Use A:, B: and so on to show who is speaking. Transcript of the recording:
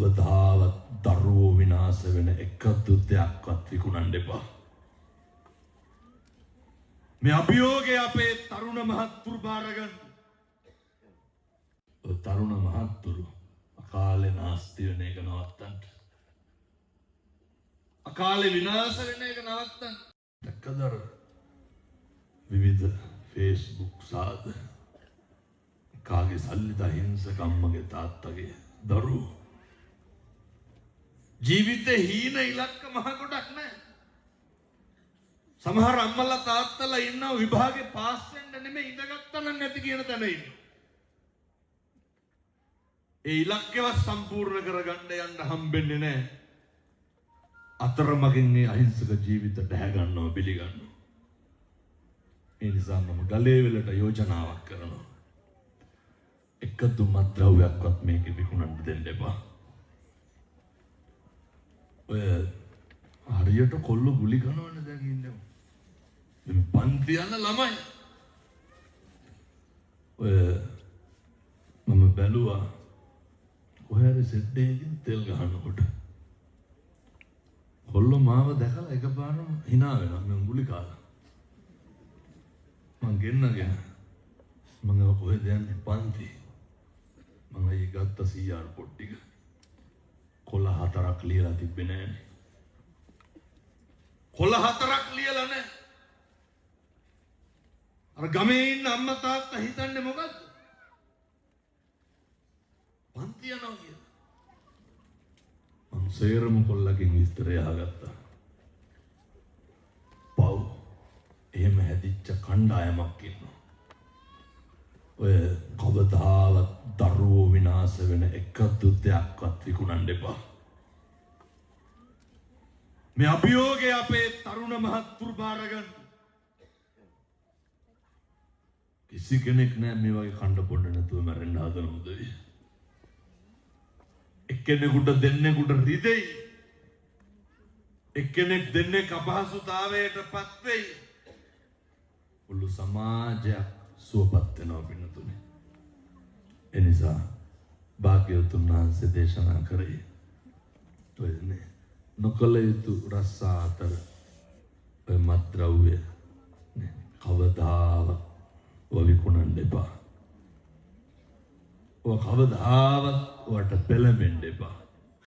A: කවදාවත් දරුවෝ විනාශ වෙන එකදු දෙයක්වත් විකුණන්න එපා. මේ අභියෝගය අපේ තරුණ මහත්තුරු බාරගන්න. ඔය තරුණ මහත්තුරු අකාලේ නාස්ති වෙන එක නවත්තන්න. අකාලේ විනාශ වෙන එක නවත්තන්න. දැක්කද අර විවිධ ෆේස්බුක් සාද කාගේ සල්ලිද අහිංසක අම්මගේ තාත්තගේ දරුවෝ ජීවිතේ හීන ඉලක්ක මහ ගොඩක් නෑ. සමහර අම්මලා තාත්තලා ඉන්නවා විභාගේ පාස් වෙන්න නෙමෙයි ඉඳගත්තා නම් නැති කියන තැන ඉන්නවා. ඒ ඉලක්කවත් සම්පූර්ණ කරගන්න යන්න හම්බෙන්නේ නෑ. අතරමඟින් මේ අහිංසක ජීවිත ඩැහැ ගන්නවා බිලි ගන්නවා. ඒ නිසා මම ගලේ වෙලට යෝජනාවක් කරනවා. එකදු මත්ද්‍රව්‍යයක්වත් මේකේ විකුණන්න දෙන්න එපා. ඔය හරියට කොල්ල ගුලි කනවනේ දැන් ඉන්නේ. මේ පන්ති යන ළමයි. ඔය මම බැලුවා කොහේ හරි සෙට් එකකින් තෙල් ගහනකොට කොල්ලෝ මාව දැකලා එකපාරම හිනා වෙනවා මම ගුලි කාලා. මං ගෙන්නගෙන මං අව කොහෙද යන්නේ පන්ති. මං අයියේ ගත්ත CR පොත් ටික කොළ හතරක් ලියලා තිබ්බේ නෑනේ. කොළ හතරක් ලියලා නෑ. අර ගමේ ඉන්න අම්මා තාත්තා හිතන්නේ මොකද්ද? පන්ති යනවා කියලා. මං සේරම කොල්ලකින් විස්තරය අහගත්තා. පව්. එහෙම හැදිච්ච කණ්ඩායමක් ඉන්නවා. ඔය කවදාවත් දරුවෝ විනාශ වෙන එකදු දෙයක්වත් විකුණන්න එපා. මේ අභියෝගය අපේ තරුණ මහත්තුරු බාරගන්න. කිසි කෙනෙක් නෑ මේ වගේ කණ්ඩ පොණ්ඩ නැතුව මැරෙන්න හදන උදවිය. එක්කෙනෙකුට දෙන්නෙකුට රිදෙයි. එක්කෙනෙක් දෙන්නෙක් අපහසුතාවයට පත් වෙයි. මුළු සමාජයක් සුවපත් වෙනවා පින්නතුනේ. ඒ නිසා භාග්‍යවතුන් වහන්සේ දේශනා කරේ ඔයනේ නොකළ යුතු රස්සා අතර ඔය මත්ද්‍රව්‍ය නේ කවදාවත් ඔය විකුණන්න එපා. ඔය කවදාවත් ඔයාට පෙළඹෙන්න එපා.